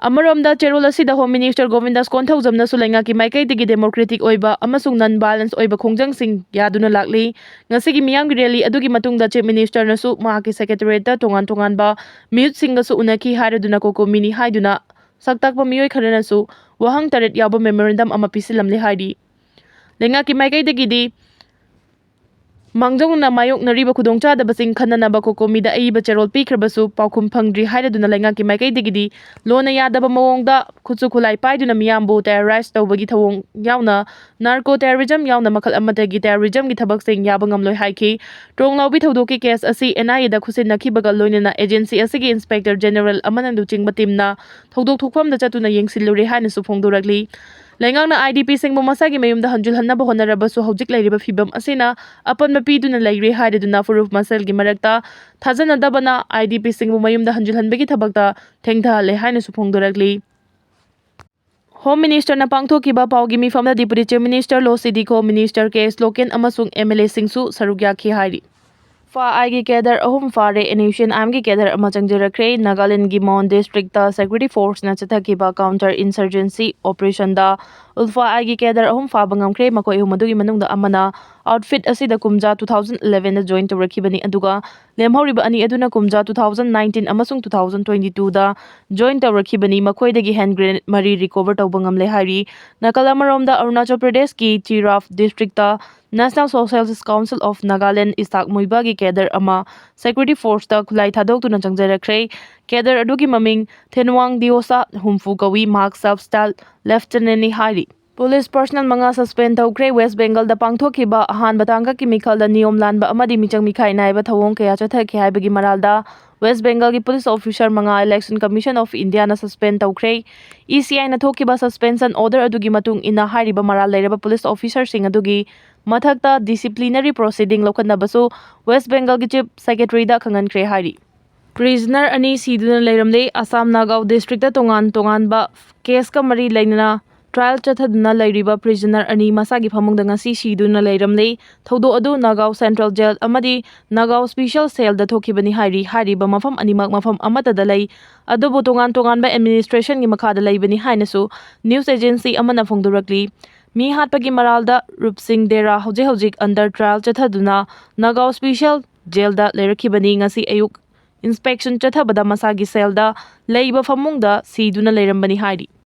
ꯑꯃꯔꯣꯝꯗ, ꯆꯦꯔꯣꯜ ꯑꯁꯤꯗ ꯍꯣꯝ ꯃꯤꯅꯤꯁꯇꯔ ꯒꯣꯕꯤꯟꯗꯥꯁ ꯀꯣꯟꯊꯧꯖꯝꯅꯁꯨ ꯂꯩꯉꯥꯛꯀꯤ ꯃꯥꯏꯀꯩꯗꯒꯤ ꯗꯦꯃꯣꯀ꯭ꯔꯦꯇꯤꯛ ꯑꯣꯏꯕ ꯑꯃꯁꯨꯡ ꯅꯟ ꯚꯥꯏꯂꯦꯟꯁ ꯑꯣꯏꯕ ꯈꯣꯡꯖꯪꯁꯤꯡ ꯌꯥꯗꯨꯅ ꯂꯥꯛꯂꯤ꯫ ꯉꯁꯤꯒꯤ ꯃꯤꯌꯥꯝꯒꯤ ꯔꯦꯂꯤ ꯑꯗꯨꯒꯤ ꯃꯇꯨꯡꯗ ꯆꯤꯐ ꯃꯤꯅꯤꯁꯇꯔꯅꯁꯨ ꯃꯍꯥꯛꯀꯤ ꯁꯦꯀ꯭ꯔꯦꯇꯔꯤꯌꯦꯠꯇ ꯇꯣꯉꯥꯟ ꯇꯣꯉꯥꯟꯕ ꯃꯤꯍꯨꯠꯁꯤꯡꯒꯁꯨ ꯎꯅꯈꯤ ꯍꯥꯏꯔꯗꯨꯅ ꯀꯣꯀꯣꯃꯤꯅꯤ ꯍꯥꯏꯗꯨꯅ ꯁꯛꯇꯥꯛꯄ ꯃꯤꯑꯣꯏ ꯈꯔꯅꯁꯨ ꯋꯥꯍꯪ ꯇꯔꯦꯠ ꯌꯥꯎꯕ ꯃꯦꯃꯣꯔꯦꯟꯗꯝ ꯑꯃ ꯄꯤꯁꯤꯜꯂꯝꯂꯦ ꯍꯥꯏꯔꯤ꯫ ꯂꯩꯉꯥꯛꯀꯤ ꯃꯥꯏꯀꯩꯗꯒꯤꯗꯤ ꯃꯥꯡꯖꯧꯅꯅ ꯃꯥꯌꯣꯛꯅꯔꯤꯕ ꯈꯨꯗꯣꯡꯆꯥꯗꯕꯁꯤꯡ ꯈꯟꯅꯅꯕ ꯀꯣꯀꯣꯃꯤꯗ ꯑꯏꯕ ꯆꯦꯔꯣꯜ ꯄꯤꯈ꯭ꯔꯕꯁꯨ ꯄꯥꯎꯈꯨꯝ ꯐꯪꯗ꯭ꯔꯤ ꯍꯥꯏꯔꯗꯨꯅ ꯂꯩꯉꯥꯛꯀꯤ ꯃꯥꯏꯀꯩꯗꯒꯤꯗꯤ ꯂꯣꯟꯅ ꯌꯥꯗꯕ ꯃꯑꯣꯡꯗ ꯈꯨꯠꯁꯨ ꯈꯨꯠꯂꯥꯏ ꯄꯥꯏꯗꯨꯅ ꯃꯤꯌꯥꯝꯕꯨ ꯇꯦꯔꯣꯔꯥꯏꯖ ꯇꯧꯕꯒꯤ ꯊꯧꯑꯣꯡ ꯌꯥꯎꯅ ꯅꯥꯔꯀꯣ ꯇꯦꯔꯣꯔꯤꯖꯝ ꯌꯥꯎꯅ ꯃꯈꯜ ꯑꯃꯠꯇꯒꯤ ꯇꯦꯔꯣꯔꯤꯖꯝꯒꯤ ꯊꯕꯛꯁꯤꯡ ꯌꯥꯕ ꯉꯝꯂꯣꯏ ꯍꯥꯏꯈꯤ꯫ ꯇ꯭ꯔꯣꯡ ꯂꯥꯎꯕꯤ ꯊꯧꯗꯣꯛꯀꯤ ꯀꯦꯁ ꯑꯁꯤ ꯑꯦꯟ ꯑꯥꯏ ꯑꯦꯗ ꯈꯨꯠꯁꯤꯟꯅꯈꯤꯕꯒ ꯂꯣꯏꯅꯅ ꯑꯦꯖꯦꯟꯁꯤ ꯑꯁꯤꯒꯤ ꯏꯟꯁꯄꯦꯛꯇꯔ ꯖꯦꯅꯔꯦꯜ ꯑꯃꯅ ꯂꯨꯆꯤꯡꯕ ꯇꯤꯝꯅ ꯊꯧꯗꯣꯛ ꯊꯣꯛꯐꯝꯗ ꯆꯠꯇꯨꯅ ꯌꯦꯡꯁꯤꯜꯂꯨꯔꯦ ꯍꯥꯏꯅꯁꯨ ꯐꯣꯡꯗꯣꯔꯛꯂꯤ꯫ ꯂꯩꯉꯥꯛꯅ ꯑꯥꯏ ꯗꯤ ꯄꯤꯁꯤꯡꯕꯨ ꯃꯁꯥꯒꯤ ꯃꯌꯨꯝꯗ ꯍꯟꯖꯤꯜꯍꯟꯅꯕ ꯍꯣꯠꯅꯔꯕꯁꯨ ꯍꯧꯖꯤꯛ ꯂꯩꯔꯤꯕ ꯐꯤꯕꯝ ꯑꯁꯤꯅ ꯑꯄꯟꯕ ꯄꯤꯗꯨꯅ ꯂꯩꯔꯦ ꯍꯥꯏꯔꯗꯨꯅ ꯐꯨꯔꯨꯞ ꯃꯁꯦꯜꯒꯤ ꯃꯔꯛꯇ ꯊꯥꯖꯅꯗꯕꯅ ꯑꯥꯏ ꯗꯤ ꯄꯤꯁꯤꯡꯕꯨ ꯃꯌꯨꯝꯗ ꯍꯟꯖꯤꯜꯍꯟꯕꯒꯤ ꯊꯕꯛꯇ ꯊꯦꯡꯊꯍꯜꯂꯦ ꯍꯥꯏꯅꯁꯨ ꯐꯣꯡꯗꯣꯔꯛꯂꯤ꯫ ꯍꯣꯝ ꯃꯤꯅꯤꯁꯇꯔꯅ ꯄꯥꯡꯊꯣꯛꯈꯤꯕ ꯄꯥꯎꯒꯤ ꯃꯤꯐꯝꯗ ꯗꯤꯄꯨꯇꯤ ꯆꯤꯐ ꯃꯤꯅꯤꯁꯇꯔ ꯂꯣ ꯁꯤꯗꯤꯀꯣ, ꯃꯤꯅꯤꯁꯇꯔ ꯀꯦ ꯑꯦꯁ ꯂꯣꯀꯦꯟ ꯑꯃꯁꯨꯡ ꯑꯦꯝ ꯑꯦꯜ ꯑꯦꯁꯤꯡꯁꯨ ꯁꯔꯨꯛ ꯌꯥꯈꯤ ꯍꯥꯏꯔꯤ꯫ ꯐꯥ ꯑꯥꯏꯒꯤ ꯀꯦꯗꯔ ꯑꯍꯨꯝ ꯐꯥꯔꯦ꯫ ꯑꯦꯟ ꯌꯨ ꯁꯤ ꯑꯦꯟ ꯑꯥꯏ ꯑꯦꯝꯒꯤ ꯀꯦꯗꯔ ꯑꯃ ꯆꯪꯖꯔꯛꯈ꯭ꯔꯦ꯫ ꯅꯥꯒꯥꯂꯦꯟꯒꯒꯤ ꯃꯣꯟ ꯗꯤꯁꯇ꯭ꯔꯤꯛꯇ ꯁꯦꯀ꯭ꯌꯨꯔꯤꯇꯤ ꯐꯣꯔꯁꯅ ꯆꯠꯊꯈꯤꯕ ꯀꯥꯎꯟꯇꯔ ꯏꯟꯁꯔꯖꯦꯟꯁꯤ ꯑꯣꯄꯔꯦꯁꯟꯗ ꯎꯜꯐꯥ ꯑꯥꯏꯒꯤ ꯀꯦꯗꯔ ꯑꯍꯨꯝ ꯐꯥꯕ ꯉꯝꯈ꯭ꯔꯦ꯫ ꯃꯈꯣꯏ ꯑꯍꯨꯝ ꯑꯗꯨꯒꯤ ꯃꯅꯨꯡꯗ ꯑꯃꯅ ꯑꯥꯎꯠꯐꯤꯠ ꯑꯁꯤꯗ ꯀꯨꯝꯖꯥ ꯇꯨ ꯊꯥꯎꯖꯟ ꯏꯂꯦꯚꯦꯟꯗ ꯖꯣꯏꯟ ꯇꯧꯔꯛꯈꯤꯕꯅꯤ, ꯑꯗꯨꯒ ꯂꯦꯝꯍꯧꯔꯤꯕ ꯑꯅꯤ ꯑꯗꯨꯅ ꯀꯨꯝꯖꯥ ꯇꯨ ꯊꯥꯎꯖꯟ ꯅꯥꯏꯟꯇꯤꯟ ꯑꯃꯁꯨꯡ ꯇꯨ ꯊꯥꯎꯖꯟ ꯇ꯭ꯋꯦꯟꯇꯤ ꯇꯨꯗ ꯖꯣꯏꯟ ꯇꯧꯔꯛꯈꯤꯕꯅꯤ꯫ ꯃꯈꯣꯏꯗꯒꯤ ꯍꯦꯟ ꯒ꯭ꯔꯦꯅꯦꯗ ꯃꯔꯤ ꯔꯤꯀꯣꯚꯔ ꯇꯧꯕ ꯉꯝꯂꯦ ꯍꯥꯏꯔꯤ꯫ ꯅꯥꯀꯜ ꯑꯃꯔꯣꯝꯗ, ꯑꯔꯨꯅꯥꯆꯜ ꯄ꯭ꯔꯗꯦꯁꯀꯤ ꯆꯤꯔꯥꯐ district National Social Council of Nagaland, Isak ꯃꯨꯏꯕꯥꯒꯤ ꯀꯦꯗꯔ ꯑꯃ ꯁꯦꯀ꯭ꯌꯨꯔꯤꯇꯤ ꯐꯣꯔꯁꯇ ꯈꯨꯠꯂꯥꯏ ꯊꯥꯗꯣꯛꯇꯨꯅ ꯆꯪꯖꯔꯛꯈ꯭ꯔꯦ꯫ ꯀꯦꯗꯔ ꯑꯗꯨꯒꯤ ꯃꯃꯤꯡ ꯊꯦꯟꯋꯥꯡ ꯗꯤꯑꯣꯁꯥ ꯍꯨꯝꯐꯨ ꯀꯧꯏ꯫ ꯃꯍꯥꯛ ꯁꯕ ꯁ꯭ꯇꯥꯐ ꯂꯦꯐꯇꯅꯦꯟꯠꯅꯤ ꯍꯥꯏꯔꯤ꯫ ꯄꯨꯂꯤꯁ ꯄꯔꯁꯅꯦꯜ ꯃꯉꯥ ꯁꯁꯄꯦꯟ ꯇꯧꯈ꯭ꯔꯦ꯫ ꯋꯦꯁ ꯕꯦꯡꯒꯜꯗ ꯄꯥꯡꯊꯣꯛꯈꯤꯕ ꯑꯍꯥꯟꯕ ꯇꯥꯡꯀꯛꯀꯤ ꯃꯤꯈꯜꯗ ꯅꯤꯌꯣꯝ ꯂꯥꯟꯕ ꯑꯃꯗꯤ ꯃꯤꯆꯪ ꯃꯤꯈꯥꯏ ꯅꯥꯏꯕ ꯊꯧꯑꯣꯡ ꯀꯌꯥ ꯆꯠꯊꯈꯤ ꯍꯥꯏꯕꯒꯤ ꯃꯔꯥꯜꯗ ꯋꯦꯁ ꯕꯦꯡꯒꯜꯒꯤ ꯄꯨꯂꯤꯁ ꯑꯣꯐꯤꯁꯔ ꯃꯉꯥ Election Commission of Indiaꯅ ꯁꯁꯄꯦꯟ ꯇꯧꯈ꯭ꯔꯦ꯫ ꯏ ꯁꯤ ꯑꯥꯏꯅ ꯊꯣꯛꯈꯤꯕ ꯁꯁꯄꯦꯟꯁꯟ ꯑꯣꯔꯗꯔ ꯑꯗꯨꯒꯤ ꯃꯇꯨꯡ ꯏꯟꯅ, ꯍꯥꯏꯔꯤꯕ ꯃꯔꯥꯜ ꯂꯩꯔꯕ ꯄꯨꯂꯤꯁ ꯑꯣꯐꯤꯁꯔꯁꯤꯡ ꯑꯗꯨꯒꯤ ꯃꯊꯛꯇ ꯗꯤꯁꯤꯄ꯭ꯂꯤꯅꯔꯤ ꯄ꯭ꯔꯣꯁꯤꯗꯤꯡ ꯂꯧꯈꯠꯅꯕꯁꯨ ꯋꯦꯁ ꯕꯦꯡꯒꯜꯒꯤ ꯆꯤꯐ ꯁꯦꯀ꯭ꯔꯦꯇꯔꯤꯗ ꯈꯪꯍꯟꯈ꯭ꯔꯦ ꯍꯥꯏꯔꯤ꯫ ꯄ꯭ꯔꯤꯖꯅꯔ ꯑꯅꯤ ꯁꯤꯗꯨꯅ ꯂꯩꯔꯝꯂꯦ꯫ ꯑꯁꯥꯝ ꯅꯥꯒꯥꯎ ꯗꯤꯁꯇ꯭ꯔꯤꯛꯇ ꯇꯣꯉꯥꯟ ꯇꯣꯉꯥꯟꯕ ꯀꯦꯁꯀ ꯃꯔꯤ ꯂꯩꯅꯅ ꯇ꯭ꯔꯥꯌꯦꯜ ꯆꯠꯊꯗꯨꯅ ꯂꯩꯔꯤꯕ ꯄ꯭ꯔꯤꯖꯅꯔ ꯑꯅꯤ ꯃꯁꯥꯒꯤ ꯐꯃꯨꯡꯗ ꯉꯁꯤ ꯁꯤꯗꯨꯅ ꯂꯩꯔꯝꯂꯦ꯫ ꯊꯧꯗꯣꯛ ꯑꯗꯨ ꯅꯥꯒꯥꯎ ꯁꯦꯟꯇ꯭ꯔꯦꯜ ꯖꯦꯜ ꯑꯃꯗꯤ ꯅꯥꯒꯥꯎ ꯁ꯭ꯄꯤꯁꯦꯜ ꯁꯦꯜꯗ ꯊꯣꯛꯈꯤꯕꯅꯤ ꯍꯥꯏꯔꯤ꯫ ꯍꯥꯏꯔꯤꯕ ꯃꯐꯝ ꯑꯅꯤꯃꯛ ꯃꯐꯝ ꯑꯃꯠꯇꯗ ꯂꯩ, ꯑꯗꯨꯕꯨ ꯇꯣꯉꯥꯟ ꯇꯣꯉꯥꯟꯕ ꯑꯦꯗꯃꯤꯅꯤꯁꯇ꯭ꯔꯦꯁꯟꯒꯤ ꯃꯈꯥꯗ ꯂꯩꯕꯅꯤ ꯍꯥꯏꯅꯁꯨ ꯅ꯭ꯌꯨꯁ ꯑꯦꯖꯦꯟꯁꯤ ꯑꯃꯅ ꯐꯣꯡꯗꯣꯔꯛꯂꯤ꯫ ꯃꯤ ꯍꯥꯠꯄꯒꯤ ꯃꯔꯥꯜꯗ ꯔꯨꯞꯁꯤꯡ ꯗꯦꯔꯥ ꯍꯧꯖꯤꯛ ꯍꯧꯖꯤꯛ ꯑꯟꯗꯔ ꯇ꯭ꯔꯥꯌꯦꯜ ꯆꯠꯊꯗꯨꯅ ꯅꯥꯒꯥꯎ ꯁ꯭ꯄꯤꯁꯦꯜ ꯖꯦꯜꯗ ꯂꯩꯔꯛꯈꯤꯕꯅꯤ꯫ ꯉꯁꯤ ꯑꯌꯨꯛ ꯏꯟꯁꯄꯦꯛꯁꯟ ꯆꯠꯊꯕꯗ ꯃꯁꯥꯒꯤ ꯁꯦꯜꯗ ꯂꯩꯕ ꯐꯃꯨꯡꯗ ꯁꯤꯗꯨꯅ ꯂꯩꯔꯝꯕꯅꯤ ꯍꯥꯏꯔꯤ꯫